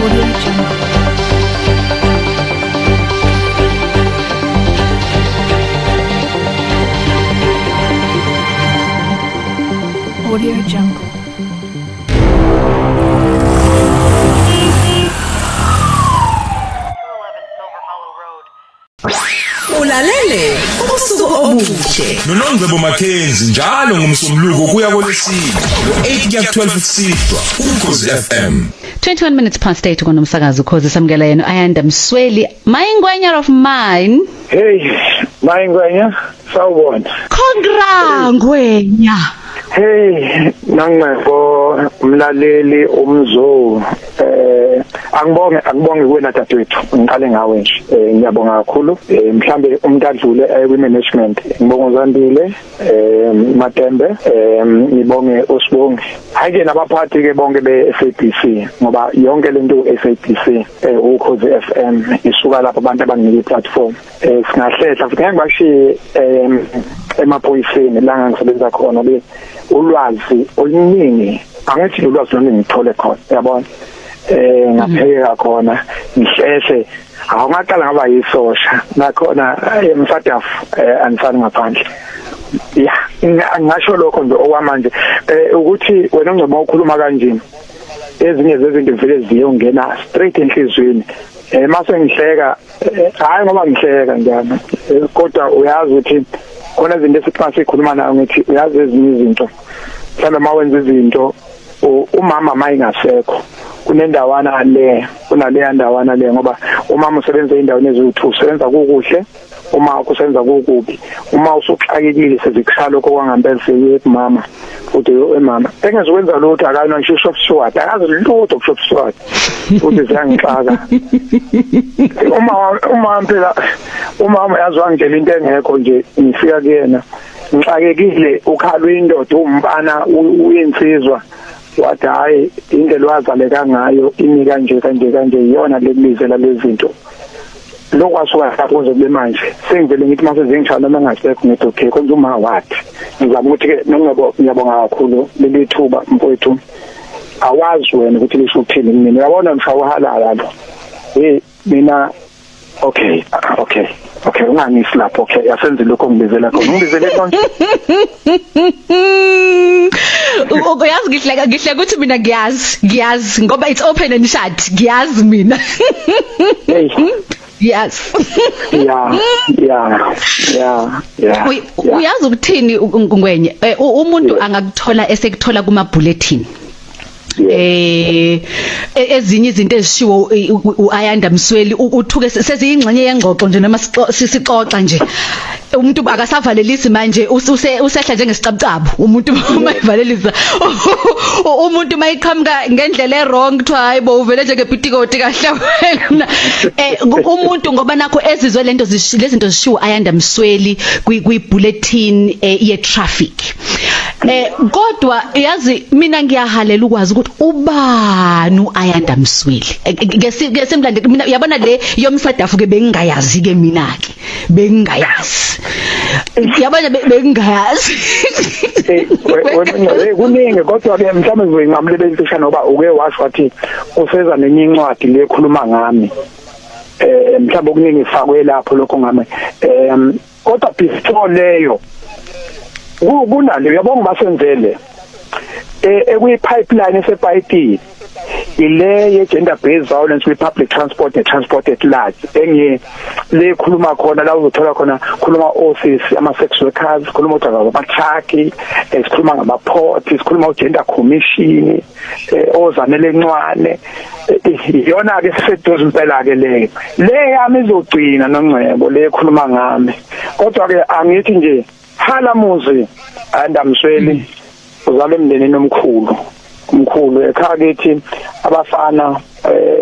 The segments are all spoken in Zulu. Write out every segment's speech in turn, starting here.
Audio Jungle. Audio Jungle. Ulalele usuku obuhle. Nonongcebo Mackenzie njalo ngomsombuluko kuya kwelesine ngo8 kuya ku12 kusihlwa Ukhozi FM. 21 minutes past 8 konomsakazo ukhozi samukela yena Ayanda Msweli, my ngwenya of mine. Hey, mayingwenya, sawubona. Congra ngwenya. Hey, nangcebo umlaleli umzo. Angibonge kuwena dadewethu. Ngiqale ngawe nje. Ngiyabonga kakhulu. Mhlambe umuntu adlule kwi management. Ngibonga uZandile, Matembe, ngibonge uSibongi. Hayi ke nabaphathi ke bonke be SABC ngoba yonke lento SABC Ukhozi FM isuka lapho abantu abanginike platform. Singahlehla futhi ngeke ngishiye emaphoyiseni la ngisebenza khona be ulwazi oluningi, angithi ulwazi lolu ngithole khona, uyabona, ngapheka khona ngihlehle, awungaqala ngaba yisosha nakhona emsadafu andifani ngaphandle. Ya, ngisho lokho nje okwamanje ukuthi wena ngcobo ukhuluma kanje, ezinye zezinto vele ziyongena straight enhlizweni. Mase ngihleka, hayi ngoba ngihleka njalo, kodwa uyazi ukuthi khona izinto esithi sikhuluma nayo, ngithi uyazi ezinye izinto mhlawumbe mawenza izinto umama mayingasekho kunendawana le, kunaleya ndawana le, ngoba umama usebenza endaweni eziwu2, usebenza kukuhle, uma kusenza kukubi, uma usuxakekile sezikushala lokho kwangempela sekuye kumama, futhi emama engezokwenza lutho, akayona ngisho shop steward, akazi lutho ku shop steward, futhi ziyangixaka. Uma phela umama yazi wangitshela into engekho nje, ngifika kuyena ngixakekile, ukhalwa indoda, umfana uyinsizwa, wathi hayi indlela wazaleka ngayo imi kanje kanje kanje, iyona lekubizela lezi zinto. Lokho wasuka lapho kuze kube manje sengivele ngithi mase zingishaya noma ngasekho ngithi okay, konje uma wathi ngizama ukuthi ke nongabo. Ngiyabonga kakhulu leli thuba mfowethu, awazi wena ukuthi lisho ukuthini mina, uyabona msha uhalala lo. Hey mina, okay, ungangisi lapho. Okay, asenze lokho ngibizela khona, ngibizele khona. Uyazi ngihleka ukuthi mina ngiyazi ngoba it's open and shut, ngiyazi mina. Hey. Yes. Yeah. Uyazi ukuthini ngwenye, umuntu angakuthola esekuthola kuma bulletin. Ezinye izinto ezishiwo uAyanda Msweli uthuke seziyingxenye yengxoxo nje, noma sixoxa nje, umuntu akasavalelisi manje, usehla njengesicabucabu umuntu uma evalelisa, umuntu mayiqhamuka ngendlela e-wrong kuthiwa hayibo uvele njengepitikoti kahle wena, umuntu ngoba nakho ezizwe lento lezinto zishiwo Ayanda Msweli kwi bulletin ye traffic. Kodwa yazi mina ngiyahalela ukwazi ukuthi ubani uAyanda Msweli. Ngesimlande mina, uyabona le yomsadafu ke bengingayazi ke mina ke bengingayazi, yabona, bengingayazi. Wena kuningi, kodwa ke mhlawumbe ngizoyinqamula bemfisha noba uke washo wathi useza nenye incwadi lekhuluma ngami, mhlawumbe okuningi ifakwe lapho lokho ngami, kodwa before leyo kunale, uyabonga basenzele ekuyi pipeline esepayipini ile ye gender based violence with public transport and transport at large, engiye le khuluma khona la uzothola khona khuluma office ama sex workers, khuluma udaba ama truck, sikhuluma ngama port, sikhuluma gender commission, ozanele encwane, iyona ke siseduze impela ke leyo. Le yami izogcina nongcebo le khuluma ngami, kodwa ke angithi nje hala muzi Ayanda Msweli uzalwe emndenini omkhulu, umkhulu ekhaya kithi abafana,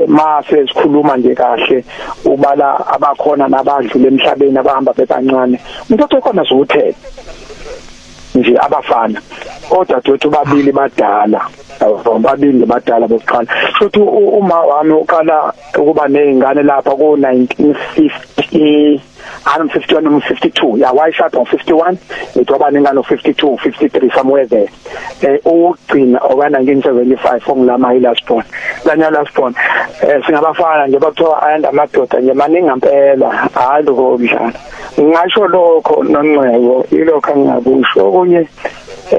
mase sikhuluma nje kahle ubala abakhona nabadlule emhlabeni abahamba bebancane, umuntu okhona siwuthele nje abafana, odadewethu babili badala, babili badala bokuqala, futhi uma wami uqala ukuba nezingane lapha ku 1950. I'm 51 noma 52, ya, wayishada ngo51, ngithi waba nengane 52, 53, somewhere there. Owokugcina oka 1975 ongilama i-last born lanya last born. Singabafana nje, bakuthiwa Ayanda amadoda nje maningi ngempela, hayi lokho kudlala. Ngisho lokho noNcebo, ilokho angingakusho okunye.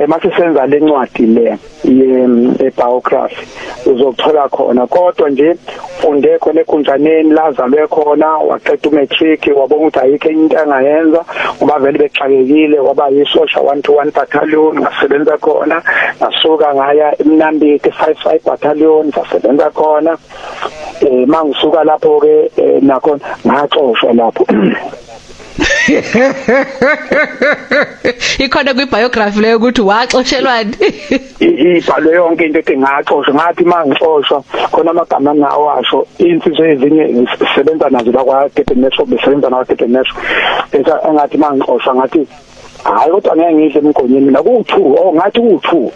Mase senza lencwadi le ye biography uzokuthola khona, kodwa nje funde khona ekunjaneni lazalwe khona, waqeda umatric, wabona ukuthi ayikho into angayenza ngoba vele bexakekile, waba yisosha 121 battalion, ngasebenza khona, ngasuka ngaya eMnambithi 55 battalion, ngasebenza khona. Mangisuka lapho ke nakho ngaxoshwa lapho. Ikhona kwi-biography leyo ukuthi waxoshelwani? Ibhalwe yonke into ethi ngaxoshwa. Ngathi mangixoshwa khona amagama angawasho, insizwe ezinye zisebenza nazo la kwa Durban Metro, besebenza nawo Durban Metro, bese engathi mangixoshwa ngathi hayi, kodwa ngeke ngidle emgonyeni mina ku2. Oh, ngathi ku2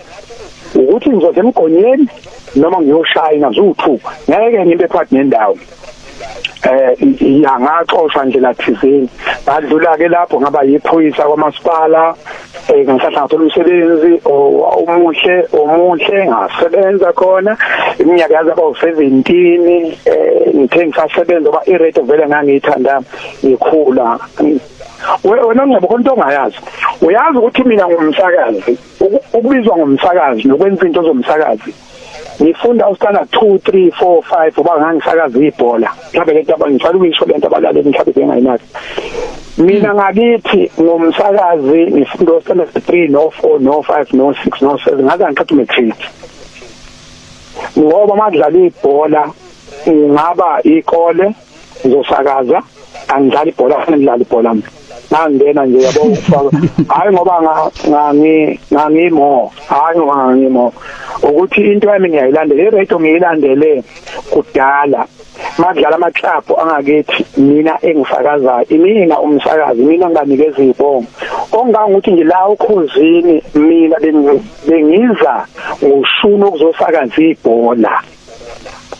ukuthi ngizoze emgonyeni noma ngiyoshayina, zu2 ngeke ngibe phakathi nendawo. Yangaxoshwa ndlela thizeni, badlula ke lapho ngaba yiphoyisa kwamasipala. Ngisahla ngathola umsebenzi omuhle, ngasebenza khona iminyaka yaze aba u17. Ngithe ngisasebenza, ngoba i-radio vele ngangiyithanda ngikhula. Wena ngeke khona into ongayazi, uyazi ukuthi mina ngumsakazi, ukubizwa ngumsakazi nokwenza into zomsakazi ngifunda ustandard 2 3 4 5, uba ngangisakaza ibhola. Mhlawumbe lento abangifaka ukuyisho lento abalaleli mhlawumbe bengayinaki. Mina ngakithi ngumsakazi, ngifunda ustandard 3 no 4 no 5 no 6 no 7, ngaze ngiqeda umatric, ngoba makudlala ibhola ngaba ikole ngizosakaza, angidlali ibhola, ngidlala ibhola mina ngangena nje, yabo, ukufaka, hayi ngoba ngangimo, hayi ngoba ngangimo ukuthi into yami ngiyayilandela i-radio, ngiyilandele kudala. Makudlala ama-club angakithi, mina engisakazayo, imina umsakazi, mina ngibanikeza izibongo, ongangokuthi nje la ukhosini mina bengiza ngoshuni ukuzosakaza ibhola,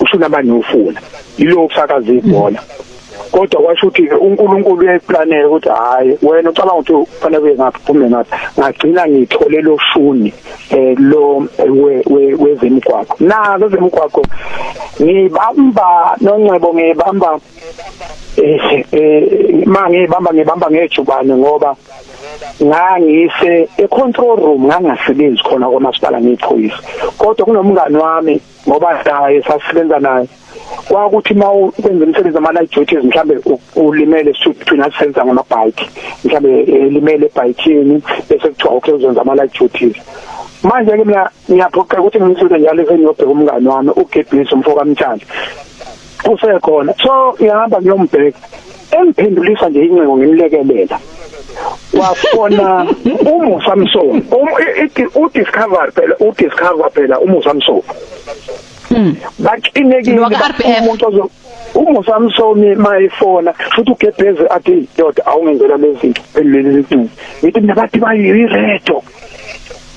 ushuni abanofuna yilo kusakaza ibhola. Kodwa kwasho ukuthi uNkulunkulu uyayiplanela ukuthi hayi, wena ucabanga ukuthi kufanele uye ngaphi, uphume ngaphi. Ngagcina ngithole lo shuni lo wezemigwaqo, nazo ezemigwaqo ngibamba noNcebo, ngibamba ngibamba ngejubane, ngoba ngangise e-control room, ngangasebenzi khona kwamasipala ngiphoyisa, kodwa kunomngani wami, ngoba naye sasisebenza naye, kwakuthi uma ukwenza umsebenzi ama-light duties, mhlambe ulimele, sithina sisenza ngamabhayiki, mhlambe elimele ebhayikini, bese kuthiwa okay, uzenza ama-light duties. Manje-ke mina ngiyaphoqeka ukuthi ngisuke njalo sengiyobheka umngani wami uGebhisi, umfo kaMtshali, usekhona. So ngihamba ngiyombheka, engiphendulisa nje incingo, ngimlekelela, wafona uMusa Msoni, udiscover phela, udiscover phela uMusa Msoni. Baxinekile umuntu ozo uMusa Msoni mayifona futhi uGebheze athi, "Ndoda, awungenzela lezi zinto, lezi zinto." Ngithi mina, bathi bayiredo,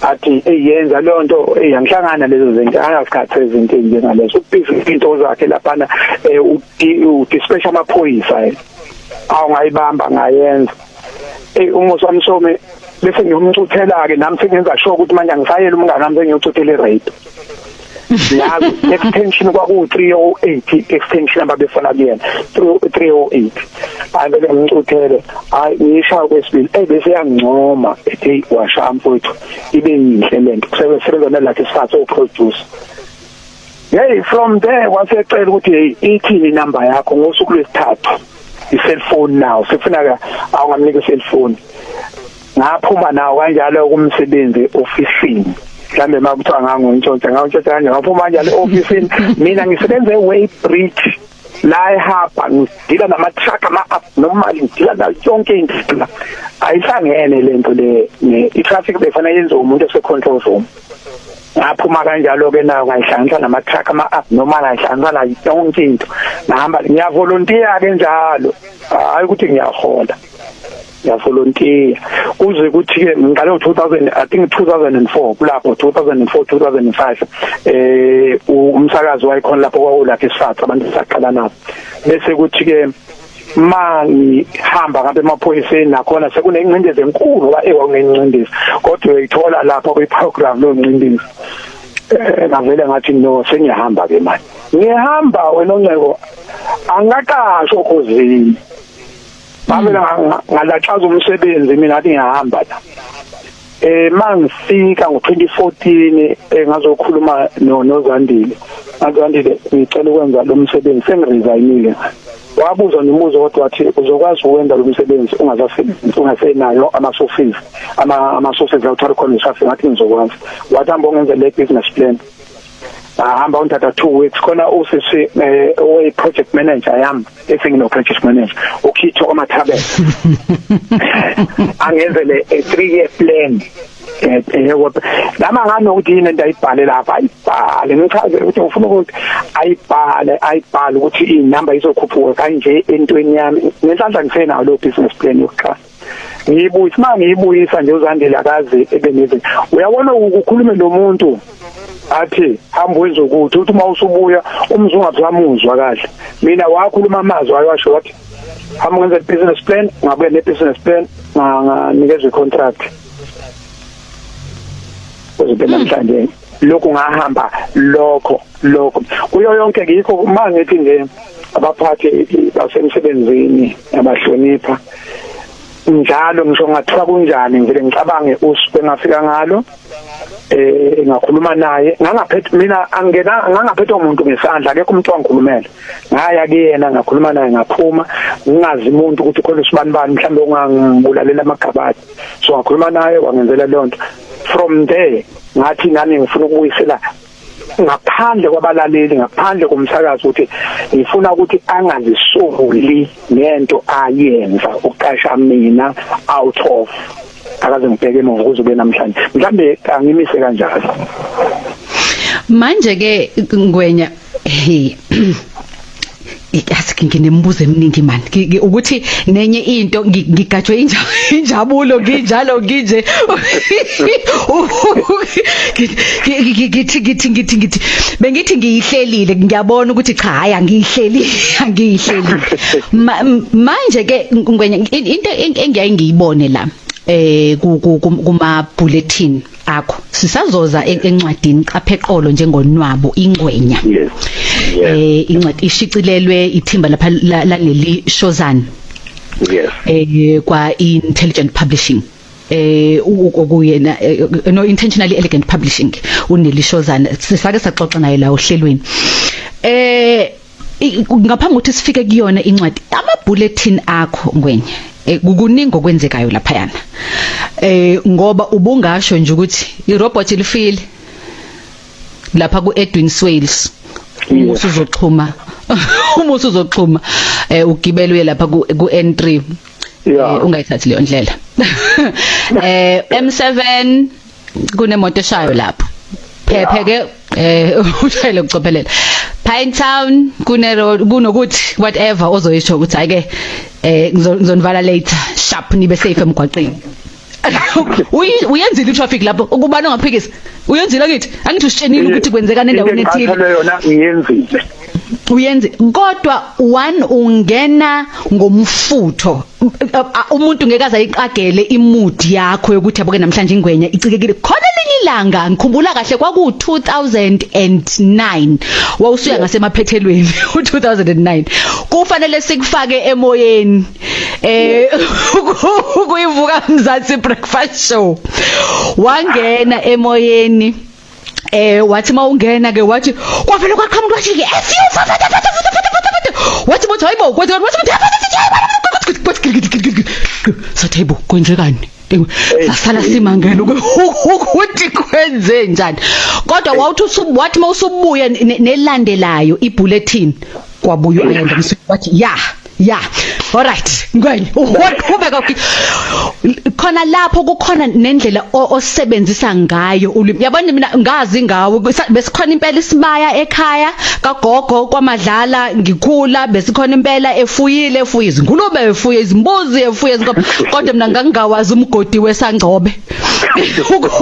athi eyenza leyo nto, eyangihlangana lezo zinto, angasikhathi izinto ezinjengalezo, ubhizi into zakhe laphana, udispatch amaphoyisa yena, awungayibamba ngayenza. UMusa Msoni bese ngiyomcuthela ke nami, sengenza sure ukuthi manje angisayela umngane wami, sengiyocuthela i-radio. Yazi extension kwaku 308, extension ababefona kuyena 308. Hayi, bese ngimcuthele, hayi, ngishaya kwesibili, bese yangincoma, ethi washa mfowethu, ibe yinhle lento, kusebenza nalakhe isikhathi oproduce. Hey, from there wasecela ukuthi, hey, ithini inamba yakho? Ngosuku lwesithathu i-cellphone now sefuna, awungamnika i-cellphone. Ngaphuma nawo kanjalo kumsebenzi ofisini, mhlambe makuthiwa ngangongitshontsha, ngangitshontsha kanje, ngaphuma kanjalo e-ofisini. Mina ngisebenza e-Weigh Bridge la ehamba, ngidila nama-truck ama-abnormal, ngidila nayo yonke into la, ayihlangene lento le i-traffic befanele yenziwe umuntu ose-control room. Ngaphuma kanjalo ke nayo, ngayihlanganisa nama-truck ama-abnormal, ngayihlanganisa nayo yonke into. Ngahamba ngiyavolontiya ke njalo, hayi ukuthi ngiyahola, ngiyavolontiya kuze kuthi ke ngiqale ngo-2000, I think 2004, kulapho 2004, 2005, umsakazi wayekhona lapho kwakulapha isifatha, abantu saqala nabo, bese kuthi ke Mangihamba ngabe emaphoyiseni nakhona sekunengcindezi enkulu, ngoba ewakunengcindezi, kodwa uyayithola lapha kwi-program lo ngcindezi. Ngavele ngathi no, sengiyahamba ke manje, ngihamba wena onceko, angaqashwa okhozini, ngavele ngalaxaza umsebenzi mina, ngathi ngiyahamba la. Mangifika ngo2014, ngazokhuluma no noZandile, ngaZandile ngicela ukwenza lo msebenzi, sengiresignile. Wabuza nombuzo kodwa, wathi uzokwazi ukwenza lo msebenzi ungasasebenzi, ungasenayo ama-sources, ama-sources awuthola khona isafika? Ngathi ngizokwazi. Wathi hamba ungenze le business plan. Ahamba ungithatha 2 weeks khona usisi oyi project manager yami, esengino project manager ukhitho kwamathabela, angenzele a 3 year plan. Yebo, nama nganokuthi yini into ayibhale lapha, ayibhale, ngichaze ukuthi ngifuna ukuthi ayibhale, ayibhale ukuthi inamba izokhuphuka kanje entweni yami. Ngenhlanhla ngisenayo lo business plan yokuqala, ngiyibuyisa. Uma ngiyibuyisa nje, uZandile akaze ebeneze, uyabona, ukukhulume nomuntu athi hamba wenze ukuthi, uthi uma usubuya umzungu ungasamuzwa kahle. Mina wakhuluma amazwi ayewasho, wathi hamba ngenze business plan, ngabuya ne business plan, nganikezwa i-contract kuze namhlanje. Lokhu ngahamba lokho lokho kuyo yonke, ngikho uma ngithi nje abaphathi basemsebenzini abahlonipha njalo, ngisho ngathiwa kunjani, ngivele ngicabange usuku engafika ngalo, ngakhuluma naye, ngangaphethe mina, angena ngangaphethe umuntu ngesandla, akekho umuntu wangikhulumela. Ngaya kuyena, ngakhuluma naye, ngaphuma ngingazi umuntu ukuthi khona usibani bani mhlawumbe ongangibulalela amagabadi. So ngakhuluma naye, wangenzela leyo nto. From there ngathi nami ngifuna ukubuyisela ngaphandle kwabalaleli, ngaphandle komsakazo, ukuthi ngifuna ukuthi angazisoli ngento ayenza uqasha mina out of, akaze ngibheke emuva kuze kube namhlanje. Mhlambe angimise kanjalo. Manje ke Ngwenya, hey, yazi nginemibuzo eminingi man, ukuthi nenye into ngigajwe injabulo, nginjalo nginje, ngithi bengithi ngiyihlelile, ngiyabona ukuthi cha, hayi, angiyihleli, angiyihleli. Manje ke Ngwenya, into engiyaye ngiyibone la kuma bulletin akho, sisazoza encwadini Qapheqolo njengonwabo ingwenya. Yes. Incwadi ishicilelwe ithimba lapha laleli Shozana. Kwa Intelligent Publishing, okuyena, no, Intentionally Elegant Publishing, unelishozana, sisake saxoxa naye la ohlelweni. Ngaphambi kokuthi sifike kuyona incwadi, ama bulletin akho Ngwenya, kukuningi okwenzekayo lapha yana, ngoba ubungasho nje ukuthi irobot lifile lapha ku Edwin Swales, uma usuzoxhuma, uma usuzoxhuma ugibele uye lapha ku N3, ungayithathi leyo ndlela, M7 kunemoto eshayo lapho, phephe ke, ushayele ukucophelela. Pine Town kune road kunokuthi whatever ozoyisho ukuthi ayike, ngizonivala later, sharp, nibe safe emgwaqeni. Uyenzile i-traffic lapho ukubani ongaphikisa, uyenzile kithi, angithi usitshenile ukuthi kwenzekani endaweni ethile. Into yona ngiyenzile. Uyenze, kodwa one ungena ngomfutho, umuntu ngeke aze ayiqagele imood yakho yokuthi yaboke namhlanje ingwenya icikekile. Khona elinye ilanga, ngikhumbula kahle, kwaku 2009, wawusuya ngasemaphethelweni u2009, kufanele sikufake emoyeni kuyivuka Mzansi Breakfast Show. Wangena emoyeni, wathi mawungena ke, wathi kwavele kwaqhamuka, wathi ke F U, wathi bothi hayibo, kwathi wathi sathi hayibo, kwenzekani? Sasala simangela ukuthi kwenze njani. Kodwa wawuthi wathi mawusubuya nelandelayo ibulletin, kwabuya uAyanda Msweli, wathi ya ya, alright Ngwenya, uqhubeka khona lapho. Kukhona nendlela osebenzisa ngayo ulimi, yabona, mina ngazi ngawo. Besikhona impela isibaya ekhaya kagogo kwaMadlala, ngikhula besikhona impela, efuyile, efuye izingulube, efuye izimbuzi, efuye izinkomo, kodwa mina ngangingawazi umgodi wesangcobe,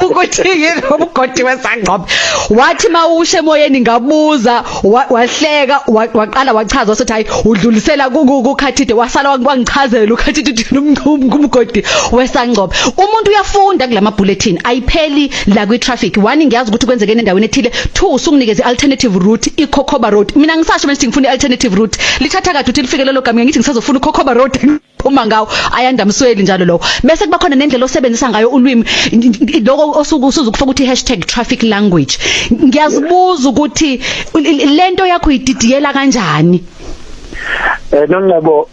ukuthi yini umgodi wesangcobe. Wathi mawushe emoyeni, ngabuza, wahleka, waqala wachaza, wathi hayi, udlulisela kuKhathide, wasala wangichazela uKhathide uthi umgodi wesangcobo. Umuntu uyafunda kulama bulletin, ayipheli la kwi traffic. One, ngiyazi ukuthi kwenzekene endaweni ethile. Two, usunginikeze alternative route, iKhokhoba Road. Mina ngisasho manje ngifuna i-alternative route, lithatha kade ukuthi lifike lelo gama, ngithi ngisazofuna uKhokhoba Road phuma ngawo. Ayanda Msweli njalo lokho. Bese kuba khona nendlela osebenzisa ngayo ulwimi, lokho osuke usuzukufaka ukuthi #trafficlanguage. Ngiyazibuza ukuthi lento yakho ididiyela kanjani? Nongcebo,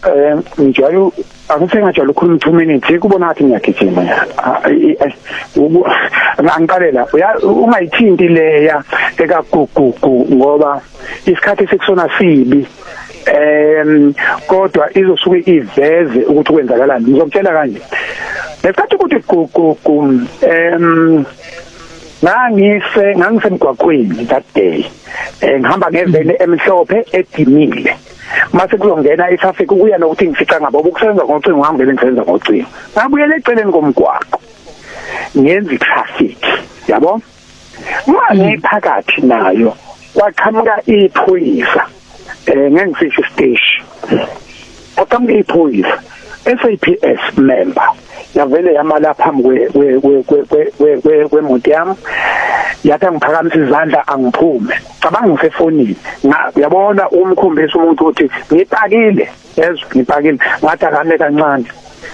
njalo akusengajwayele ukukhuluma 2 minutes, kubona ngathi ngiyagijima. Angiqalela ungayithinti leya ekagugugu ngoba isikhathi sekusona sibi, kodwa izosuke iveze ukuthi kwenzakalani. Ngizokutshela kanje lesikhathi ukuthi gugugu, ngangisemgwaqweni that day, ngihamba ngevene emhlophe edimile, mase kuzongena itraffic, kuya nokuthi ngifica ngabo ukusebenza ngocingo, ngihambele ngisebenza ngocingo, ngabuyela eceleni komgwaqo ngenza itraffic, yabo. Manje phakathi nayo kwaqhamuka iphoyisa, ngengifisha station, kwaqhamuka iphoyisa, SAPS member, yavele yama lapha phambi kwemoto yami, yathi angiphakamisa izandla angiphume. Cabanga ngisefonini, uyabona umkhombisa umuntu ukuthi ngipakile, yezwa, ngipakile. Ngathi akame kancane,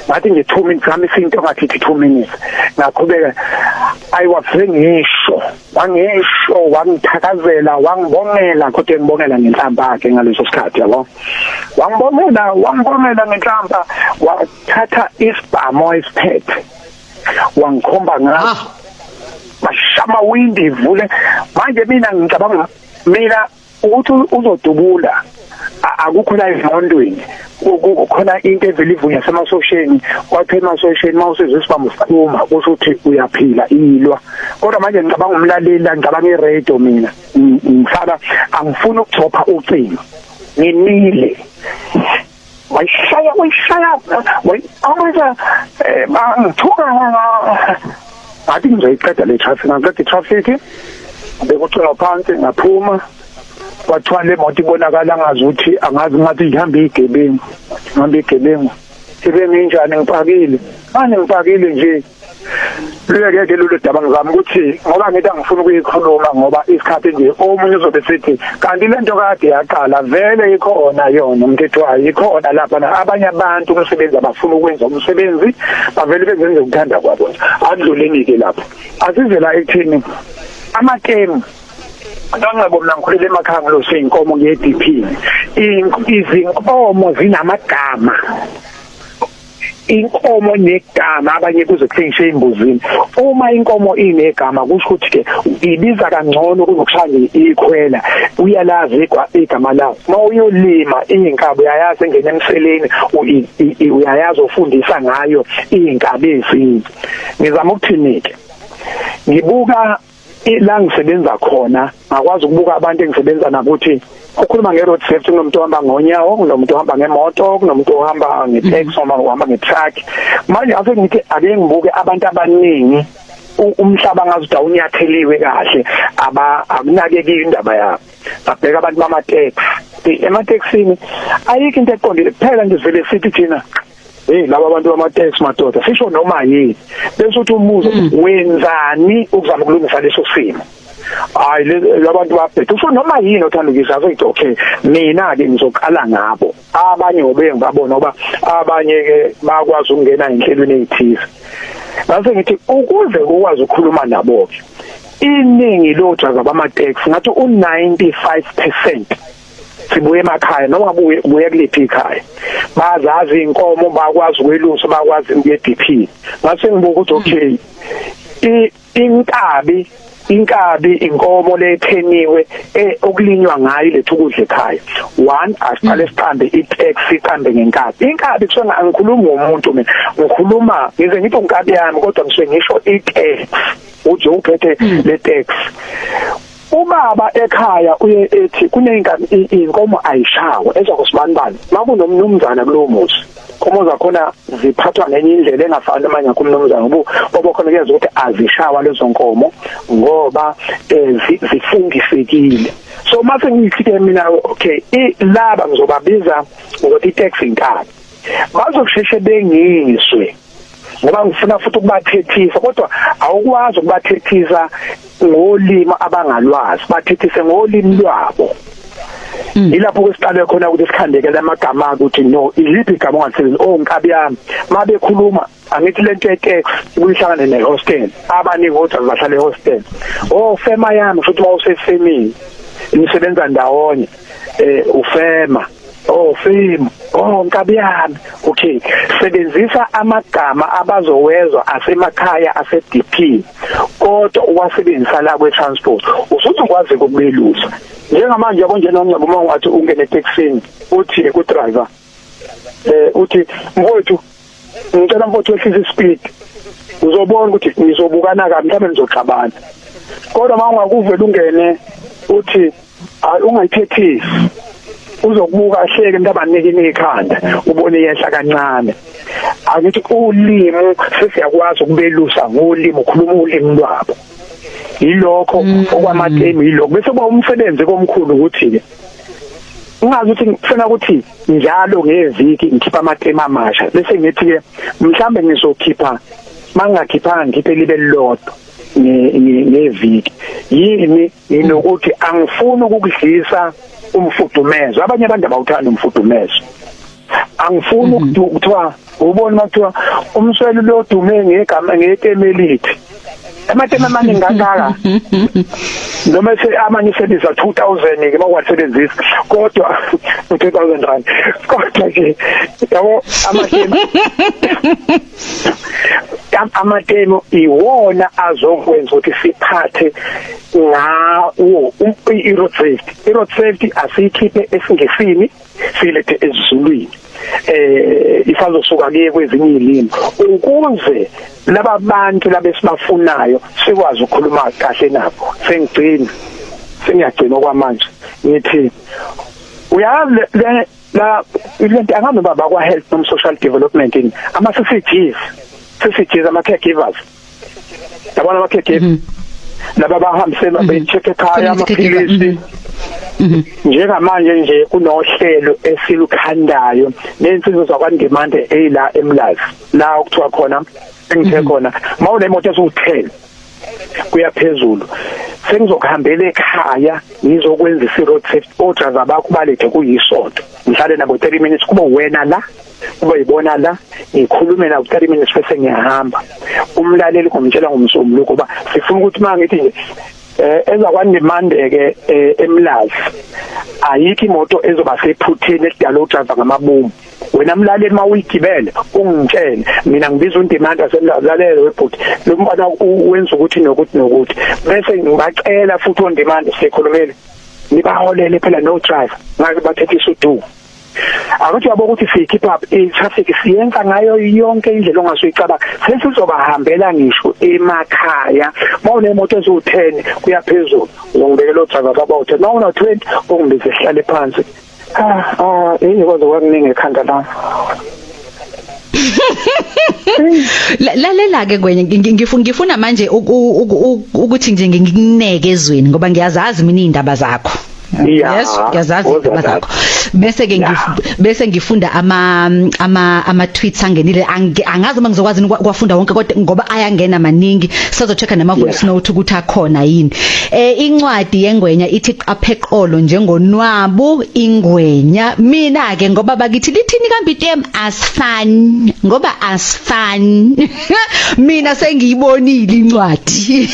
ngathi nje 2 minutes, ngamisa into ngathi 2 minutes, ngaqhubeka. Ayiwavele ngisho wangisho, wangithakazela, wangibongela, kodwa ngibongela ngenhlamba yakhe ngaleso sikhathi, yabo. Wangibongela ngenhlamba, wathatha isibhamu esiphethe wangikhomba ngaso, bashama windi ivule. Manje mina ngicabanga mina ukuthi uzodubula, akukho la ezingqondweni, kukhona into evela ivunya semasosheni, kwathiwa emasosheni mawusizwe isibhamu siqhuma kusho ukuthi uyaphila, ilwa. Kodwa manje ngicabanga umlaleli, ngicabanga iradio, mina ngisaba, angifuni ukudropha ucingo, ngimile. Wayishaya, wayishaya, wayiqhamuka, bangithuka, ngathi ngizoyiqeda le traffic. Ngaqeda i-traffic, bekucingo phansi, ngaphuma. Kwathiwa le moto ibonakala ngazuthi, angazi, ngathi ihamba igebengu, ihamba igebengu. Ibe nginjani ngipakile manje, ngipakile nje. Luyeke lolu daba, ngizama ukuthi ngoba ngithi angifuni ukuyikhuluma ngoba isikhathi nje, omunye uzobe sithi kanti lento kade yaqala vele ikhona yona, umthetho wayo ikhona lapha. Na abanye abantu umsebenzi abafuna ukwenza umsebenzi, bavele bezenze ukuthanda kwabo nje. Adluleni ke lapho, asizela ekuthini amatemu. Nongcebo, mina ngikhulele emakhaya, ngilose inkomo, ngiye DP. Izinkomo zinamagama, inkomo negama, abanye kuze kuthengiswe imbuzini. Uma inkomo inegama kusho ukuthi ke ibiza kangcono kunokushaya ikhwela, uyalazi igama lawo. Mawuyolima inkabi uyayazi engena emseleni, uyayazi ufundisa ngayo inkabi ezinye. Ngizama ukuthini ke, ngibuka la ngisebenza khona, ngakwazi ukubuka abantu engisebenza nabo ukuthi ukhuluma nge-road safety, kunomuntu ohamba ngonyawo, kunomuntu ohamba ngemoto, kunomuntu ohamba nge-taxi noma ohamba nge-truck. Manje ase ngithi ake ngibuke abantu abaningi, umhlaba ngazi ukuthi awunyatheliwe kahle, aba akunakekile indaba yabo. Ngabheka abantu bama-taxi, emateksini ayikho into eqondile, kuphela nje sivele sithi thina, hey, laba abantu bama-taxi madoda, sisho noma yini, bese uthi umbuzo, wenzani ukuzama ukulungisa leso simo? Hayi, labantu babhethe, usho noma yini othanda ukuyisho. Azoyithi okay, mina ke ngizoqala ngabo, abanye ngobe ngibabona ngoba abanye ke bakwazi ukungena enhlelweni ezithize. Ngase ngithi ukuze ukwazi ukukhuluma nabo ke, iningi lo-driver bama-taxi, ngathi u-95% sibuye emakhaya, noma ngabe ubuye kuliphi ikhaya, bazazi inkomo, bakwazi ukwelusa, bakwazi ukuye DP. Ngase ngibuka ukuthi okay, inkabi inkomo letheniwe okulinywa ngayo, lethu ukudla ekhaya. One, asiqale siqambe itaxi, iqambe ngenkabi. Inkabi kusuke, angikhulumi ngomuntu mina, ngikhuluma ngize ngithi unkabi yami, kodwa ngisuke ngisho itaxi, uthi uphethe le taxi. Ubaba ekhaya uye ethi kuneyingane inkomo ayishawa ezakusibanibani makunomnumzana kulowo muzi, inkomo zakhona ziphathwa ngenye indlela engafani namanye kumnumzana, ngoba obo khona kuyeza ukuthi azishawa lezo nkomo ngoba zifungisekile. So mase ngithi ke mina, okay, laba ngizobabiza ngokuthi i-taxi inkabi, bazokusheshe bengizwe ngoba ngifuna futhi ukubathethisa, kodwa awukwazi ukubathethisa ngolimi abangalwazi, bathethise ngolimi lwabo. Ilapho kwesiqale khona ukuthi sikhandekele amagama ukuthi no, iliphi igama ongalisebenzisa. Oh nkabi yami, mabekhuluma angithi lento ye-tax kuyihlangane ne-hostel, abaningi kodwa bahlala e-hostel. Oh fema yami, futhi mawusefemini nisebenza ndawonye, ufema, oh fema, oh nkabi yami. Okay, sebenzisa amagama abazowezwa asemakhaya ase-DP, kodwa uwasebenzisa la kwe-transport usuzokwazi ukubelusa. Njengamanje yabo nje nongcebo, uma ungathi ungene etekisini uthi ku driver, uthi mfowethu ngicela mfowethu wehlise ispeed, uzobona ukuthi nizobukana kabi, mhlawumbe nizoxabana. Kodwa uma ungakuvela ungene uthi hayi ungayithethisi, uzokubuka ahleke into abanike ikhanda, ubone yehla kancane. Akithi ulimi sesiyakwazi ukubelusa ngolimi, ukhuluma ulimi lwabo. Yilokho okwamatemu, yilokho bese kuba umsebenzi komkhulu ukuthi ke ungazi ukuthi ngifuna ukuthi njalo ngeviki ngikhipha amatemu amasha, bese ngithi ke mhlambe ngizokhipha, mangakhiphanga ngikhiphe libe lilodwa ngeviki. Yini nginokuthi angifuni ukukudlisa umfudumezo, abanye abantu abawuthanda umfudumezo, angifuni ukuthiwa ubona makuthiwa umsweli lodume ngegama ngetemu elithi amatemu amaningi kangaka, noma amanye sebenzisa 2000 ke makwasebenzisa, kodwa 2000 rand, kodwa ke yabo amatemu iwona azokwenza ukuthi siphathe ngawo i-road safety. I-road safety asiyikhiphe esiNgesini silethe esiZulwini, isazosuka kuye kwezinye izilimi, ukuze laba bantu labesibafunayo sikwazi ukukhuluma kahle nabo. Sengigcina, sengiyagcina okwamanje, ngithi uyazi la lento angabe baba kwa health noma social development ini, ama CCGs, CCGs ama caregivers, yabona ama caregivers laba bahambise be-check ekhaya amaphilisi. Njengamanje nje kunohlelo esilukhandayo nensizwa zakwaNdimande eyila eMlazi, la okuthiwa khona engithe khona mawunemoto eziwu10 kuya phezulu, sengizokuhambela ekhaya ngizokwenza i-road safety, odriver bakho balethe kuyisonto, ngihlale nabo 30 minutes, kube wena la, kube yibona la, ngikhulume nabo 30 minutes bese ngiyahamba. Umlaleli ngomtshela ngomsombuluko ngoba sifuna ukuthi mangithi nje ezakwaNdimande ke eMlazi ayikho imoto ezoba sephutheni edala udriver ngamabomu. Wena mlaleli mawuyigibele ungitshele mina, ngibiza uNdimande wasemlazi, lalela webhuti, lo mfana wenza ukuthi nokuthi nokuthi, bese ngibacela futhi oNdimande sikhulumele nibaholele phela no driver ngake bathethisa udumo. Akuthi yabo ukuthi siyikhipha i-traffic, siyenza ngayo yonke indlela ongasuyicabanga, sesizobahambela ngisho emakhaya. Mawunemoto eziwu-10 kuya phezulu uzongibekela odriver abawu-10, mawuna-20 ungibize sihlale phansi. Ah, kwaze kwakuningi ekhanda lami. Lalela ke Ngwenya, ngifuna manje ukuthi nje ngikuneke ezweni ngoba ngiyazazi mina izindaba zakho. Yes, ngiyazazi izindaba zakho. Bese ke bese ngifunda ama tweets angenile, angazi uma ngizokwazi kwafunda wonke kodwa ngoba ayangena maningi, sazochecka nama voice note ukuthi akhona yini. Incwadi yengwenya ithi qapheqolo njengonwabu ingwenya. Mina ke ngoba bakithi lithini kambi item asifani ngoba asifani. Mina sengiyibonile incwadi.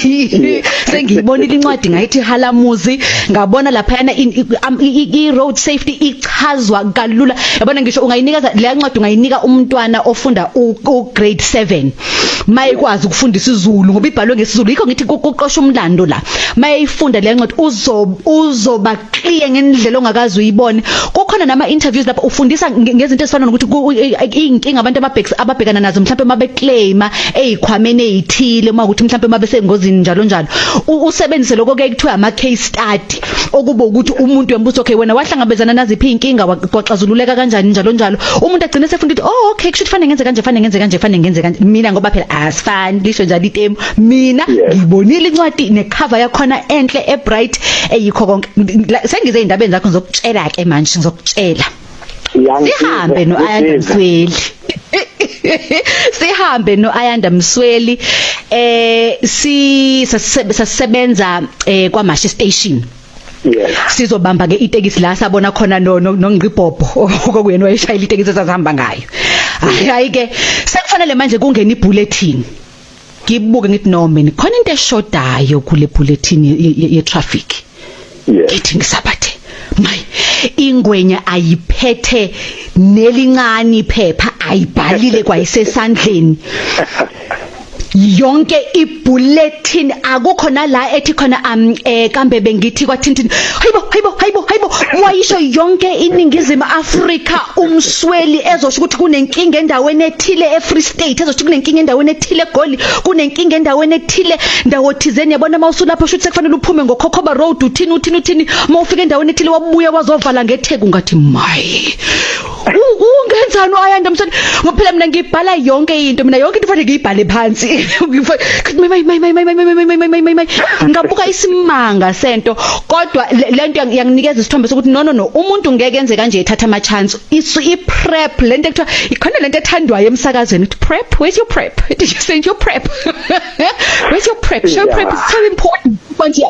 Sengiyibonile incwadi ngayithi halamuzi, ngabona lapha yana i road safety ichazwa kalula. Yabona ngisho ungayinikeza le ncwadi, ungayinika umntwana ofunda u grade 7 mayikwazi ukufunda isiZulu ngoba ibhalwe ngesiZulu, yikho ngithi kuqosha umlando la. Mayifunda le ncwadi uzoba clear ngendlela ongakazi uyibone. Kukhona Kukhona nama interviews lapho ufundisa ngezinto ezifana nokuthi inkinga abantu ababhekana nazo mhlawumbe mabeclaima ezikhwameni ezithile, uma ukuthi mhlawumbe mabesengozini njalo njalo. Usebenzise lokho ke kuthiwa ama case study, okuba ukuthi umuntu uyambuza, okay, wena wahlangabezana naziphi inkinga, kwaxazululeka kanjani, njalo njalo. Umuntu agcine sefunda ukuthi, oh okay, kusho ukuthi fanele ngenze kanje, fanele ngenze kanje, fanele ngenze kanje. Mina ngoba phela asifani, lisho njalo itemu, mina ngibonile incwadi necover yakhona enhle, ebright, eyikho konke. Sengize indabeni zakho, ngizokutshela ke manje, ngizokutshela. Sihambe no-Ayanda Msweli, sihambe no-Ayanda Msweli. Si sasebenza kwaMashi station. Sizobamba ke itekisi la sabona khona no nongqibhobho okuyena wayeshayela itekisi esasihamba ngayo. Hayi ke, sekufanele manje kungena ibulletin. Ngibuke ngithi, no man, khona into eshodayo kule bulletin ye traffic. Ngithi ngisabathe, may ingwenya ayiphethe nelincane iphepha, ayibhalile kwayisesandleni yonke ibulletin, akukho nala ethi khona kambe bengithi kwathintini. Hayibo, hayibo, hayibo, hayibo, wayisho yonke iningizimu Afrika umsweli, ezosho ukuthi kunenkinga endaweni ethile eFree State, ezosho kunenkinga endaweni ethile eGoli, kunenkinga endaweni ethile ndawo thizeni. Yabona, mawusulapho shuthi sekufanele uphume ngoKhokhoba Road, uthini, uthini, uthini, mawufika endaweni ethile wabuya wazovala ngeTheku. Ngathi, my, ungenzani uAyanda Msweli? Ngoba phela mina ngibhala yonke into, mina yonke into fanele ngiyibhale phansi. My, my, my, my, my, my, my, my, my, my, ngabuka isimanga sento, kodwa lento yanginikeza isithombe sokuthi no, no, no, umuntu ngeke enze kanje, ethatha ama chance. I prep, lento ekuthiwa ikhona, lento ethandwayo emsakazweni, uthi prep, where's your prep? Did you send your prep? Where's your prep? Show prep is so important. Manje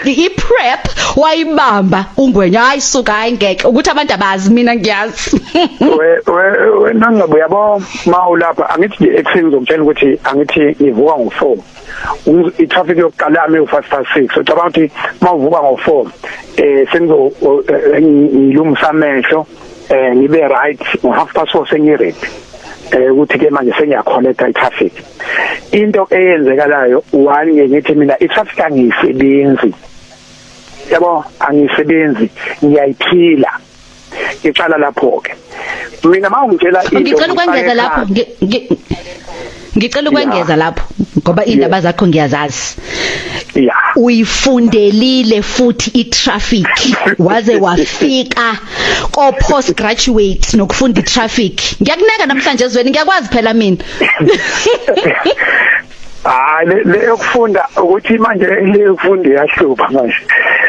i prep wayibamba ungwenya. Hayi suka, hayi ngeke ukuthi abantu abazi, mina ngiyazi. We nangabe uyabo, mawulapha, angithi nje ekuseni ngizokutshela ukuthi angithi ngivuka ngo4, i-traffic yokuqala yami u6:05. Ucabanga ukuthi mawuvuka ngo4, sengizo ngilungisa amehlo, ngibe right ngo4:30, sengi ready ukuthi ke manje sengiyacollecta i-traffic. Into eyenzekalayo, one, ngithi mina i-traffic angiyisebenzi, yabo, angisebenzi, ngiyayiphila. Iqala lapho ke mina mawungitshela into. Ngicela ukwengeza lapho, ngicela ukwengeza lapho ngoba indaba zakho ngiyazazi. Uyifundelile futhi itraffic, waze wafika ko postgraduate nokufunda itraffic. Ngiyakuneka namhlanje ezweni, ngiyakwazi phela mina. Hayi, le yokufunda, ukuthi manje le yokufunda iyahlupha, manje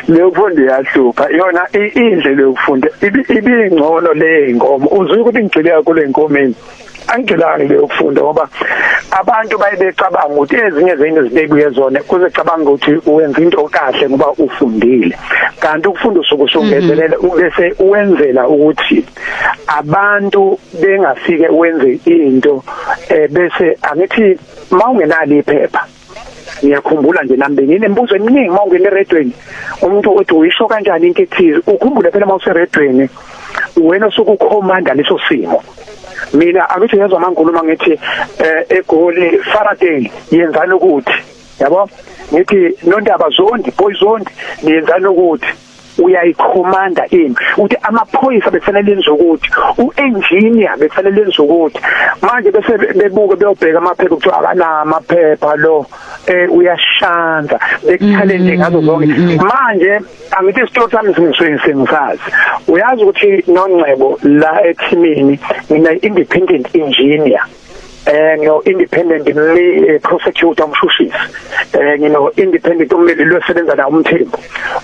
le yokufunda iyahlupha yona. Indlela yokufunda ibingcono le inkomo, uzwe ukuthi ngigxile kakhulu enkomeni, angigxilanga le yokufunda, ngoba abantu baye becabanga ukuthi ezinye zezinto zibebuye zona kuze cabanga ukuthi uwenza into kahle ngoba ufundile, kanti ukufunda usuke usungezelela bese uwenzela ukuthi abantu bengafike wenze into, bese angithi mawungenalo iphepha. Ngiyakhumbula nje nami benginemibuzo eminingi mawungena eredweni, umuntu othi uyisho kanjani into ethize. Ukhumbule phela mawuseredweni wena osuke ukhomanda leso simo. Mina angithi ngezwa mangikhuluma ngithi eGoli Faraday yenzani ukuthi, yabo, ngithi Nondaba Zondi, Boy Zondi, niyenzani ukuthi, uyayikhomanda impi, uthi amaphoyisa bekufanele enze ukuthi, uengineer bekufanele enze ukuthi. Manje bese bebuke beyobheka amaphepha, kuthiwa akanama amaphepha lo, uyashanza, bekuchallenge ngazo zonke. Manje angithi isitori sami singisuke sengisazi, uyazi ukuthi noNcebo la ethimini ngina independent engineer, ngino independent prosecutor, umshushisi, ngino independent ummeli losebenza na umthembu.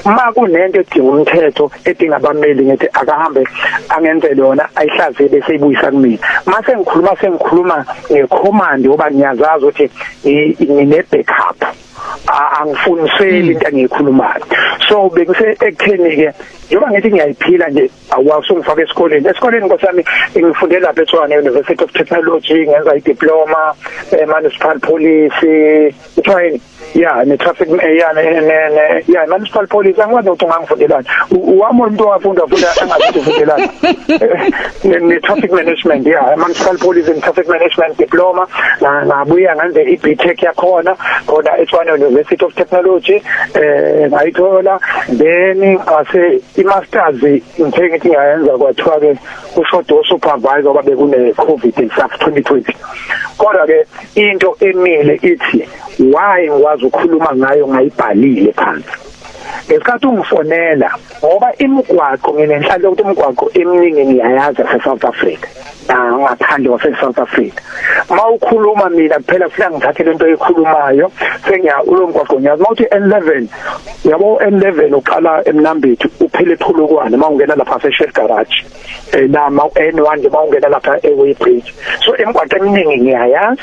Uma kunento edinga umthetho, edinga abameli, ngithi akahambe angenzele yona, ayihlaziye bese ibuyisa kumina. Mase ngikhuluma ngecommand, ngoba ngiyazazi ukuthi ngine backup, angifuniseli into engiyikhulumayo. So bengise ekutheni ke njengoba ngithi ngiyayiphila nje, awusungifaka esikoleni. Esikoleni nkosami ngifunde lapha eTshwane University of Technology, ngenza idiploma municipal police, kuthiwa yini. Ya, ne traffic, ya, ne ya municipal police. Angikwazi ukuthi ungangifundelani wami umuntu owafunda funda engazi ufundelani ne traffic management, ya, municipal police and traffic management diploma. Ngabuya ngenze i-BTech yakhona khona eTshwane University of Technology, ngayithola. Then ngase i-masters ngithe ngithi ngiyayenza, kwathiwa ke kushoda supervisor ngoba bekune COVID and stuff 2020. Kodwa ke into emile ithi why ngikwazi ukukhuluma ngayo, ngayibhalile phansi ngesikhathi ungifonela, ngoba imigwaqo nginenhlanhla yokuthi imigwaqo eminingi ngiyayazi yase-South Africa, ngaphandle kwase-South Africa. Ma ukhuluma mina kuphela kufuneka ngithathe lento oyikhulumayo, sengiya ulo mgwaqo ngiyazi. Mawuthi N11, uyabo, N11 uqala eMnambithi uphele ePhulukwane, mawungena lapha se-Shell Garage, la ma N1 nje mawungena lapha eWay Bridge. So imigwaqo eminingi ngiyayazi.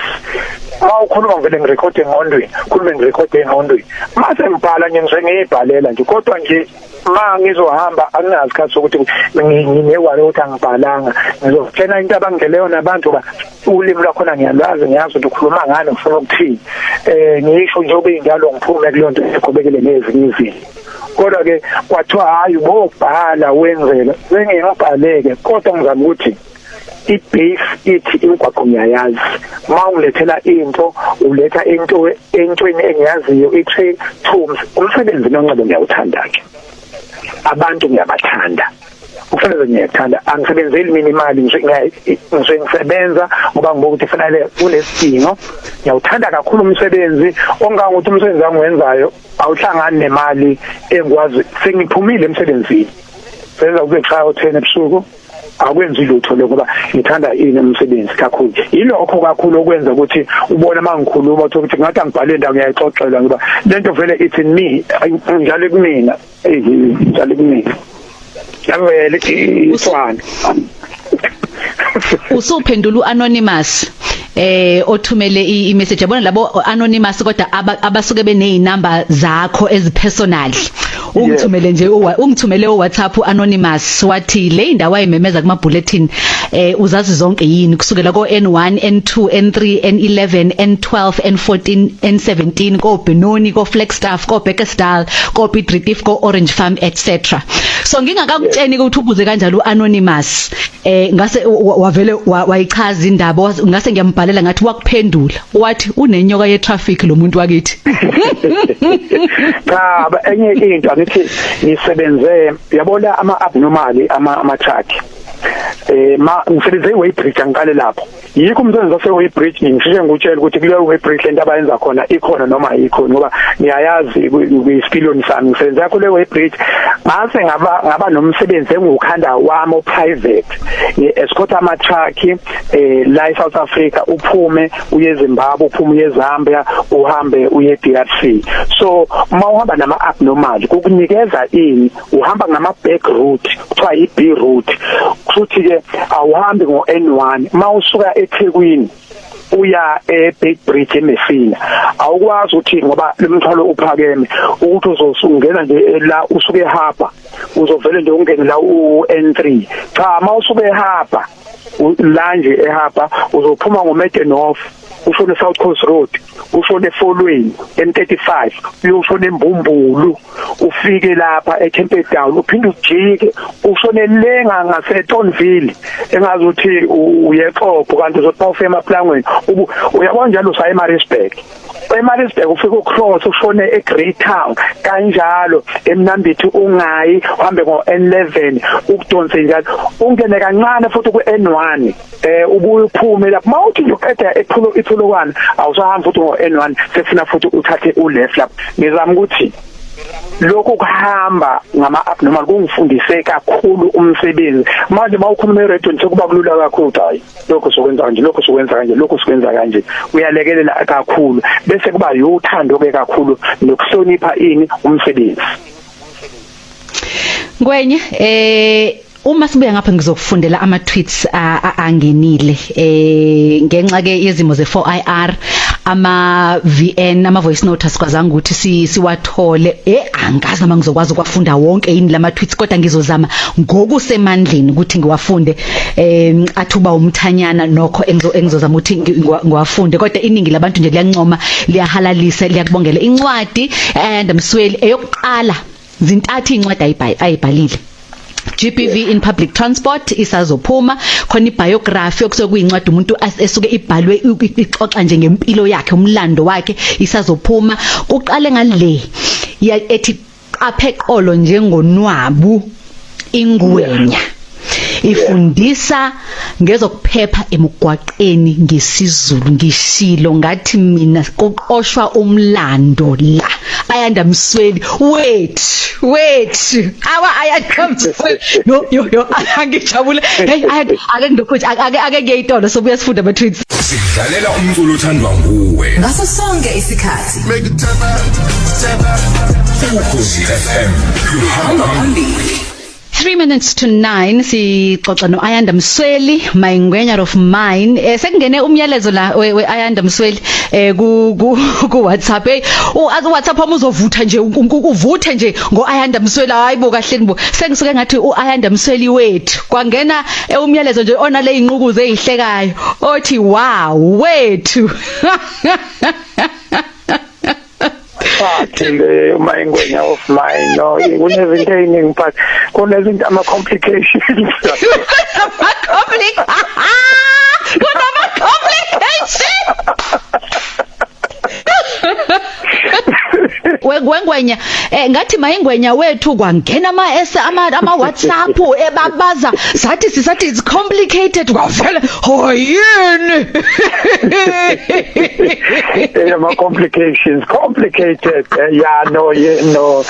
Ma ukhuluma ngivele ngirekhode engqondweni, khulume ngirekhode engqondweni, mase ngibhala nje, ngisuke ngiyibhalela nje. Kodwa nje ma ngizohamba anginazi isikhathi sokuthi ngine-worry ukuthi angibhalanga. Ngizotshena into abangele yona abantu ba ulimi lwakhona ngiyalwazi, ngiyazi ukuthi ukhuluma ngani, ngifuna ukuthini, ngisho nje ube njalo, ngiphume kuleyo nto, eqhubekele nezinye izinto. Kodwa ke kwathiwa hayi, ubobhala wenzela sengingibhaleke. Kodwa ngizama ukuthi i-base ithi imigwaqo ngiyayazi. Ma ungilethela into, uletha into entweni engiyaziyo, i-train two. Umsebenzi noNcebo ngiyawuthanda ke, abantu ngiyabathanda, umsebenzi ngiyathanda. Angisebenzeli mina imali, ngisuke ngisebenza ngoba ngibuka ukuthi fanele kunesidingo. Ngiyawuthanda kakhulu umsebenzi, ongangokuthi umsebenzi angiwenzayo awuhlangani nemali engikwazi. Sengiphumile emsebenzini, senza kube kushaya u10 ebusuku, akwenzi lutho lokho ngoba ngithanda ini umsebenzi kakhulu. Yilokho kakhulu okwenza ukuthi ubone uma ngikhuluma ukuthi ngathi angibhale indawo, ngiyayixoxela ngoba lento vele it's in me, njalo kumina, njalo kumina, yavele iswana. Usuphendula uanonymous othumele i-message, yabona labo anonymous, kodwa abasuke benezinamba zakho ezipersonal. Ungithumele nje, ungithumele uWhatsApp anonymous, wathi le indawo ayimemeza kuma bulletin uzazi zonke yini, kusukela ko N1, N2, N3, N11, N12, N14, N17, ko Benoni, ko Flagstaff, ko Bekkersdal, ko Piet Retief, ko Orange Farm, etc. So ngingakakutsheni ukuthi ubuze kanjalo uanonymous, ngase wavele wayichaza indaba, ngase ngiyambhalela ngathi wakuphendula, wathi unenyoka ye traffic lo muntu wakithi. Cha, enye into angithi ngisebenze, yabona, ama abnormal ama truck, ma ngisebenze eWeigh angiqale lapho, yikho umsebenzi wase Weigh. Ngisheshe ngikutshela ukuthi kuleyo Weigh lento abayenza khona ikhona noma ayikho, ngoba ngiyayazi kuyisipiloni sami. Ngisebenza yakho le Weigh, ngase ngaba nomsebenzi engukhanda wami private, ngi-escort ama truck la eSouth Africa, uphume uye eZimbabwe, uphume uye eZambia, uhambe uye DRC. So uma uhamba nama abnormal kukunikeza ini, uhamba ngama back route, kuthiwa i B route, futhi ke awuhambi ngo N1. Mawusuka eThekwini uya eBeitbridge eMessina, awukwazi ukuthi, ngoba lemthwalo uphakeme, ukuthi uzosungena nje la usuke ehamba, uzovele nje ungene la u-N3. Cha, mawusuke ehamba la nje ehamba, uzophuma ngoMedian, ushone South Coast Road, ushone eFolweni M35, uyoshona eMbumbulu, ufike lapha eCamperdown, uphinde ujike ushone lenga ngaseThornville, engazi ukuthi uyexopo, kanti uzothi mawufika emaplangweni uyabona njalo usaya eMaritzburg. eMaritzburg ufike ucross ushone eGreytown, kanjalo eMnambithi ungayi, uhambe ngo N11 ukudonse njalo, ungene kancane futhi ku N1, ubuye uphume lapho. Mawuthi nje uqeda ephulo iPhulukwane, awusahamba futhi ngo N1, sefuna futhi uthathe u left lapho. Ngizama ukuthi lokhu kuhamba ngama abnormal kungifundise kakhulu umsebenzi. Manje mawukhuluma eRadio sekuba kulula kakhulu, hayi, lokho sokwenza kanje, lokho sokwenza kanje, lokho sokwenza kanje, uyalekelela kakhulu, bese kuba yothando ke kakhulu nokuhlonipha ini umsebenzi. Ngwenye, uma sibuya ngapha ngizokufundela ama tweets angenile ngenxa ke yezimo ze 4IR. Ama VN, ama voice note asikwazanga ukuthi siwathole. Angazi noma ngizokwazi ukwafunda wonke yini lama tweets, kodwa ngizozama ngokusemandleni ukuthi ngiwafunde. Athuba umthanyana nokho engizozama ukuthi ngiwafunde, kodwa iningi labantu nje liyancoma, liyahalalisa, liyakubongela incwadi Ayanda Msweli eyokuqala. Zintathu incwadi ayibhalile. GBV in public transport isazophuma khona, ibiography okusuke kuyincwadi umuntu esuke ibhalwe ixoxa nje ngempilo yakhe, umlando wakhe, isazophuma. Kuqale ngale ethi qaphe qolo njengonwabu, ingwenya ifundisa ngezokuphepha emgwaqeni ngesiZulu. Ngishilo ngathi mina kuqoshwa umlando la. Ayanda Msweli, wait, wait, awa Ayanda Msweli, yo yo yo, angijabule. Hey, ake ngidokho, ake ngiyitolo, sobuya sifunda ama tweets. Sidlalela umculo othandwa nguwe ngaso sonke isikhathi. Ukhozi FM, luhamba phambili. 3 minutes to 9, sixoxa noAyanda Msweli, my ngwenya of mine. Sekungene umyalezo la we Ayanda Msweli ku WhatsApp. Hey, WhatsApp wami uzovutha nje, uvuthe nje ngoAyanda Msweli. Hayibo, kahle nibo, sengisuke ngathi uAyanda Msweli wethu. Kwangena umyalezo nje onale inqukuzo ezihlekayo othi wow wethu. Phathi le uma ingwenya of mine, no, kunezinto eziningi, but kunezinto, ama complications. Kunama complications. Wengwenya, ngathi mayingwenya wethu, kwangena ama S ama WhatsApp ebabaza, sathi sisathi it's complicated, kwavele hoyini. Ama complications, complicated. Yeah, no, yeah, no,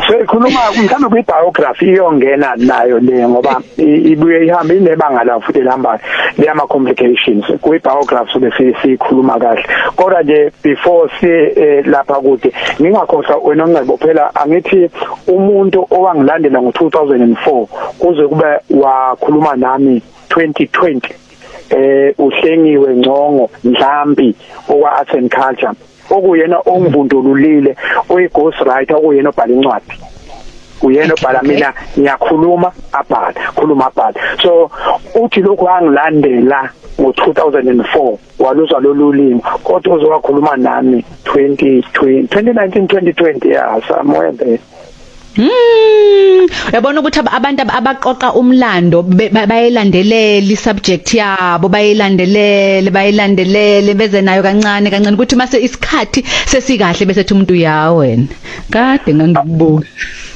so ikhuluma mhlawumbe kwi biography iyongena nayo le, ngoba ibuye ihambe inebanga la futhi lihamba le ama complications. Kwi biography sobe sikhuluma kahle, kodwa nje before siye lapha kude, ngingakhohlwa wena ongcebo, phela angithi umuntu owangilandela ngo2004 kuze kube wakhuluma nami 2020, uHlengiwe Ngcongo Mhlambi okwa Arts and Culture, okuyena ongivundululile, oyi ghost writer, okuyena obhala incwadi, uyena obhala, mina ngiyakhuluma, abhala, khuluma, abhala. So uthi lokhu angilandela ngo2004, waluzwa lolu limi, kodwa uzowakhuluma nami 2020, 2019, 2020, yeah, somewhere there. Uyabona ukuthi abantu abaqoqa umlando bayilandelela isubject yabo, bayilandelele, bayilandelele, beze nayo kancane kancane, ukuthi mase isikhathi sesikahle bese ethi umuntu, ya wena, kade ngangikubuka.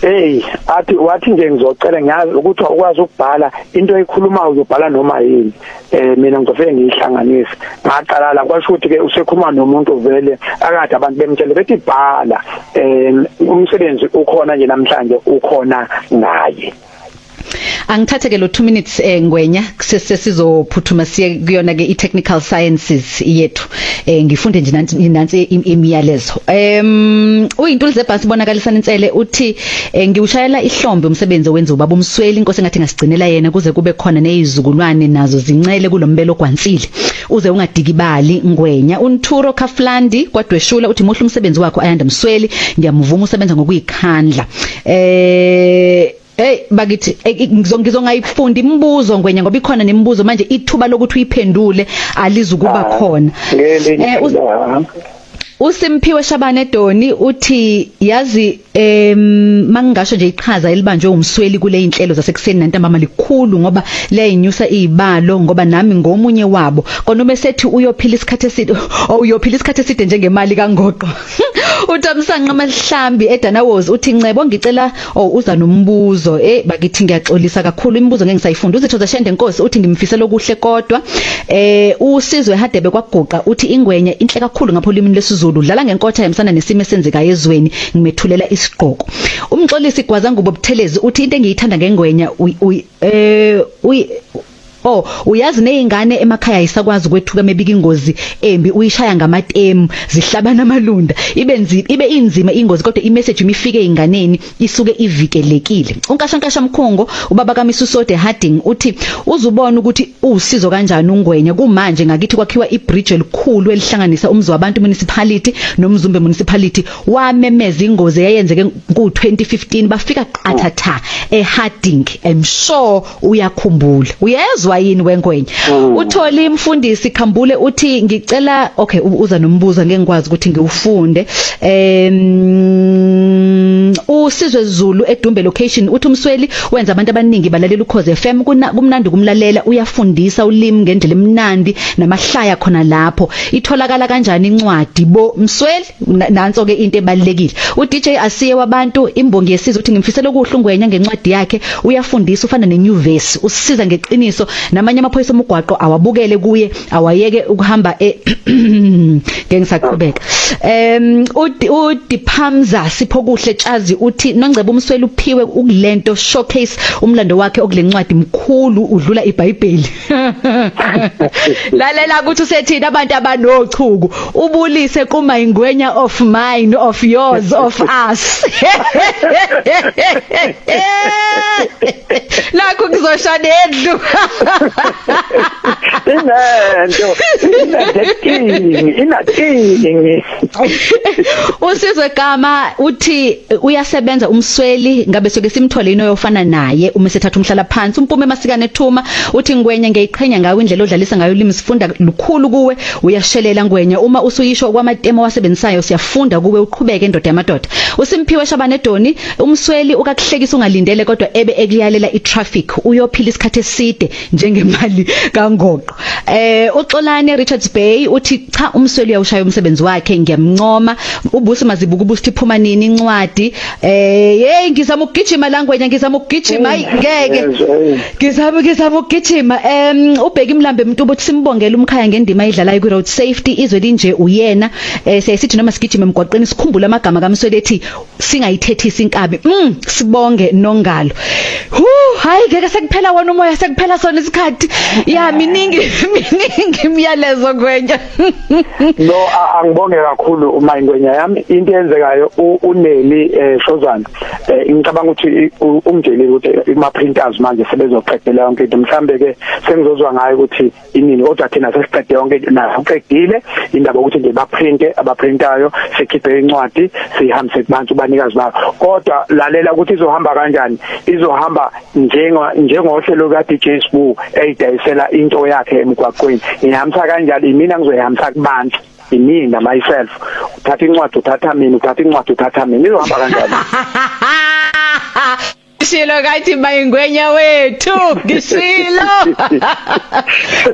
Hey, athi wathi nje ngizocela, ngiyazi ukuthi awukwazi ukubhala into oyikhulumayo, uzobhala noma yini, mina ngizofike ngiyihlanganise. Ngaqala la, kwasho ukuthi ke usekhuluma nomuntu vele akade abantu bemtshela bethi bhala. Umsebenzi ukhona nje namhlanje, ukhona ngaye. Angithathe ke lo 2 minutes, ngwenya, sesizophuthuma siye kuyona ke i-technical sciences yethu. Ngifunde nje nansi imiyalezo. Uyintuli zebhasi bonakalisana insele uthi, ngiushayela ihlombe umsebenzi owenza ubaba uMsweli, inkosi engathi ngasigcinela yena kuze kube khona nezizukulwane nazo zincele kulombelo gwansile, uze ungadikibali ngwenya. Unthuro Kaflandi kwadweshula uthi muhle umsebenzi wakho Ayanda Msweli, ngiyamvuma, usebenza ngokuyikhandla. Hey bakithi, ngizongayifunda imibuzo ngwenya, ngoba ikhona nemibuzo manje, ithuba lokuthi uyiphendule alizukuba khona. USimphiwe Shabane Doni uthi yazi, mangingasho nje, iqhaza elibanjwe umsweli kule inhlelo zasekuseni nantambama likhulu, ngoba liyayinyusa izibalo, ngoba nami ngomunye wabo. Kona uma sethi uyophila isikhathi eside, oh, uyophila isikhathi eside njengemali kaNgoqo. UTamsanqa Mahlambi eDanawoz uthi Ncebo, ngicela, oh, uza nombuzo. Bakithi, ngiyaxolisa kakhulu, imibuzo ngeke ngisayifunda. Uzitho zashende Nkosi uthi ngimfisela okuhle, kodwa uSizwe Hadebe kwaguqa uthi ingwenya inhle kakhulu ngapho olimini lesiZulu, dlala ngenkotha yamsana nesimo esenzekayo ezweni, ngimethulela isigqoko. Umxolisi Gwazangubo Buthelezi uthi into engiyithanda ngengwenya uyi Oh, uyazi nezingane emakhaya ayisakwazi ukwethuka mebika ingozi embi, uyishaya ngamatemu, zihlabana amalunda. Ibe nzima, ibe inzima ingozi, kodwa imessage imifike einganeni isuke ivikelekile. Unkashankasha Mkhongo, ubaba kaMisusode Harding, uthi uzubona ukuthi usizo kanjani uNgwenya. Kumanje ngakithi kwakhiwa ibridge elikhulu elihlanganisa umzi wabantu municipality noMzumbe municipality. Wamemeza ingozi eyenzeke ku-2015, bafika qathatha eHarding. I'm sure uyakhumbula. Uyezwa yini wengwenya? Utholi imfundisi Khambule uthi ngicela, okay, uza nombuzo, ngeke ngikwazi ukuthi ngiwufunde. Usizwe Zulu eDumbe location uthi uMsweli wenza abantu abaningi balalela ukhoze FM, kumnandi kumlalela, uyafundisa ulimi ngendlela emnandi namahlaya khona lapho. Itholakala kanjani incwadi bo Msweli? Nanso ke into ebalekile. uDJ Asiye wabantu, imbongi yesizwe, uthi ngimfisela okuhle uNgwenya ngencwadi yakhe, uyafundisa, ufana nenyuvesi, usisiza ngeqiniso, namanye amaphoyisa omugwaqo awabukele kuye, awayeke ukuhamba e ngeke ngisaqhubeka. UDiphamza Siphokuhle Tshazi uthi Nongcebo, uMsweli uphiwe ukulento showcase umlando wakhe okulencwadi, mkhulu udlula iBhayibheli. Lalela ukuthi usethini abantu abanochuku. Ubulise kuma ingwenya of mine, of yours, of us. Lakho kuzosha nendlu. Inento inenkingi, inakingi. Usizwe Gama uthi uyasebenza uMsweli, ngabe soke simthole ino yofana naye uma sethatha umhlala phansi. Umpume Masikane Thuma uthi Ngwenya, ngiyayiqhenya ngawe indlela odlalisa ngayo ulimi, sifunda lukhulu kuwe, uyashelela Ngwenya uma usuyisho kwamatema owasebenzisayo, siyafunda kuwe, uqhubeke ndoda yamadoda. Usimphiwe Shabane Doni, uMsweli ukakuhlekisa ungalindele kodwa ebe ekuyalela itraffic, uyophila isikhathi eside njengemali kangoqo. UXolane Richards Bay uthi cha, uMsweli uyawushaya umsebenzi wakhe, ngiyamncoma. Ubusi Mazibuko ubusithi phuma nini incwadi? Hey, ngizama ukugijima la Ngwenya, ngizama ukugijima, hayi ngeke. Ngizama ukugijima. Ubheka imlambe Mntubo uthi simbongele umkhaya ngendima ayidlalayo ku road safety, izwe linje uyena. Siyasithi noma sigijima emgwaqeni sikhumbule amagama kaMsweli ethi singayithethisi inkabi. Sibonge nongalo. Hu, hayi ngeke, sekuphela wona umoya, sekuphela sona isikhathi. Ya, miningi miningi imiyalezo Ngwenya. No, angibonge kakhulu uma ingwenya yami. Into eyenzekayo, uNeli Shozana, ngicabanga ukuthi ungitshelile ukuthi ima printers manje sebezoqedela yonke into, mhlambe ke sengizozwa ngayo ukuthi inini, kodwa thina sesiqede yonke into, nayo uqedile indaba ukuthi nje baprinte abaprintayo, sikhiphe incwadi, sihambise kubantu banikazi bayo. Kodwa lalela ukuthi izohamba kanjani. Izohamba njengo njengohlelo ka DJ Sbu eyidayisela into yakhe emgwaqweni, ngihambisa kanjalo imina, ngizoyihambisa kubantu imina myself. Uthatha incwadi uthatha mina, uthatha incwadi uthatha mina, izohamba kanjalo. Ngishilo kathi mayingwenya wethu, ngishilo.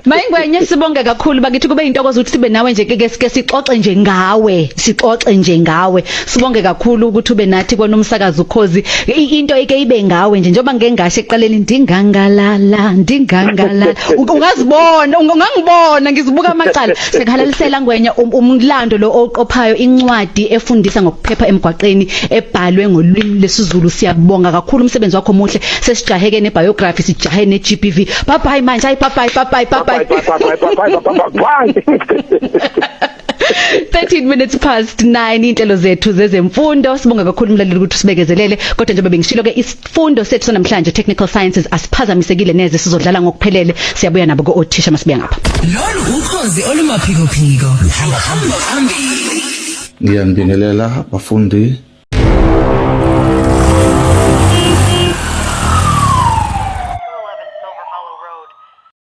Mayingwenya, sibonge kakhulu bakithi, kube intokozo ukuthi sibe nawe nje, ke ke sixoxe nje ngawe, sixoxe nje ngawe. Sibonge kakhulu ukuthi ube nathi kona umsakazo ukhozi. Into ike ibe ngawe nje, njengoba ngeke ngasho eqaleni, ndingangalala, ndingangalala. Ungazibona, ungangibona ngizibuka amacala. Sekuhalalisela Ngwenya umlando lo oqophayo, incwadi efundisa ngokuphepha emgwaqeni ebhalwe ngolwimi lesiZulu. Siyabonga kakhulu, umsebenzi wakho muhle. Sesijaheke nebiography, sijahe neGBV. Bye bye manje, hayi, bye bye, bye bye, bye bye. Bye bye bye bye bye bye bye. 13 minutes past 9, inhlelo zethu zezemfundo. Sibonga kakhulu umlaleli ukuthi usibekezelele, kodwa njengoba bengishilo ke, isifundo sethu namhlanje, technical sciences, asiphazamisekile neze, sizodlala ngokuphelele. Siyabuya nabo ko othisha masibuya ngapha. Lolu ukhozi olumaphikophiko. Hamba phambili. Ngiyanibingelela bafundi.